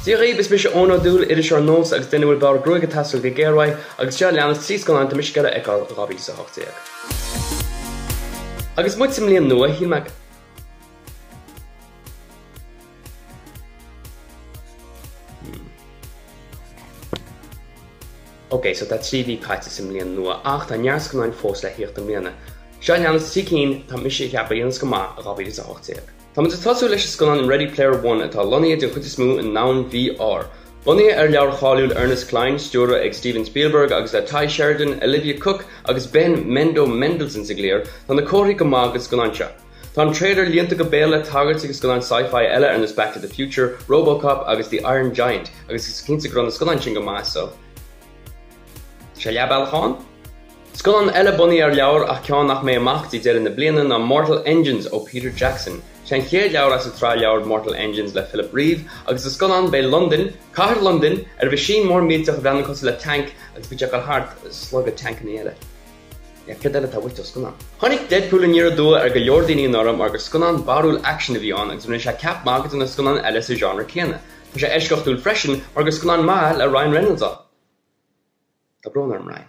Dia dhaoibh, is mise Eoin Ó Dúill, iriseoir Nós agus duine a bhfuil bearradh gruaige ag teastáil go géar uaidh, agus seo a leanas 3 scannán atá mise ag iarraidh a fheiceáil i 2018. Agus muid sa mbliain nua, shíl mé go. Ok, so tá 3 mhí caite sa mbliain nua ach tá neart scannáin fós le thíocht i mbliana. Seo a leanas 3 cinn atá mise a cheapadh a dhéanfas go maith i 2018. Tá muid ag tosú leis an scannán Ready Player One atá lonnaithe den chuid is mó i ndomhan VR. Bunaithe ar leabhar cháiliúil Ernest Cline, stiúrtha ag Steven Spielberg agus le Tye Sheridan, Olivia Cooke agus Ben 'Mendo' Mendelsohn sa gcliar, tá na comharthaí go maith don scannán seo. Tá an trailer líonta go béal le tagairtí do scannáin sci-fi eile ar nós Back to the Future, Robocop agus The Iron Giant agus is cinnte go raibh na scannáin sin go maith so tá sé leath bealach ann? Scannán eile bunaithe ar leabhar ach ceann nach mbeidh amach go dtí deireadh na bliana ná Mortal Engines ó Peter Jackson. Sé an chéad leabhar as an tsraith leabhar Mortal Engines le Philip Reeve agus sa scannán beidh Londain, cathair Londain, ar mheaisín mór millteach a bhreathnaíonn cosúil le tanc agus bíonn sé ag dul thart ag slogadh tancanna eile. Yeah, céard eile atá uait ó scannán? Tháinig Deadpool aniar aduaidh ar go leor daoine anuraidh mar gur scannán barrúil aicsin a bhí ann agus rinne sé ceap magaidh de na scannáin eile sa genre céanna. Tá sé eisceachtúil freisin mar gur scannán maith le Ryan Reynolds ann. Tá brón orm, Ryan.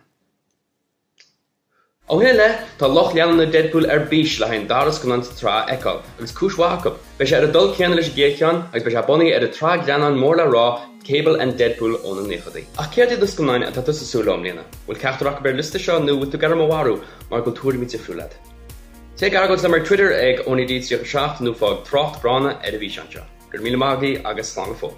Ó shin i leith, tá lucht leanúna Deadpool ar bís le haghaidh an dara scannán sa tsraith a fheiceáil, agus cúis mhaith acu. Beidh sé ar an dul céanna leis an gcéad cheann, agus beidh sé bunaithe ar an tsraith greannán mór le rá Cable and Deadpool ó na naochadaí. Ach céard iad na scannáin atá tusa ag súil leo i mbliana? Bhfuil ceachtar acu ar an liosta seo nó bhfuil tú ag iarraidh mo mharú mar go bhfuil tuairimí difriúla agat? Téigh ag argóint liom ar Twitter ag EoiníD37 nó fág trácht gránna ar an bhfíseán seo. Go raibh míle maith agaibh agus slán go fóill.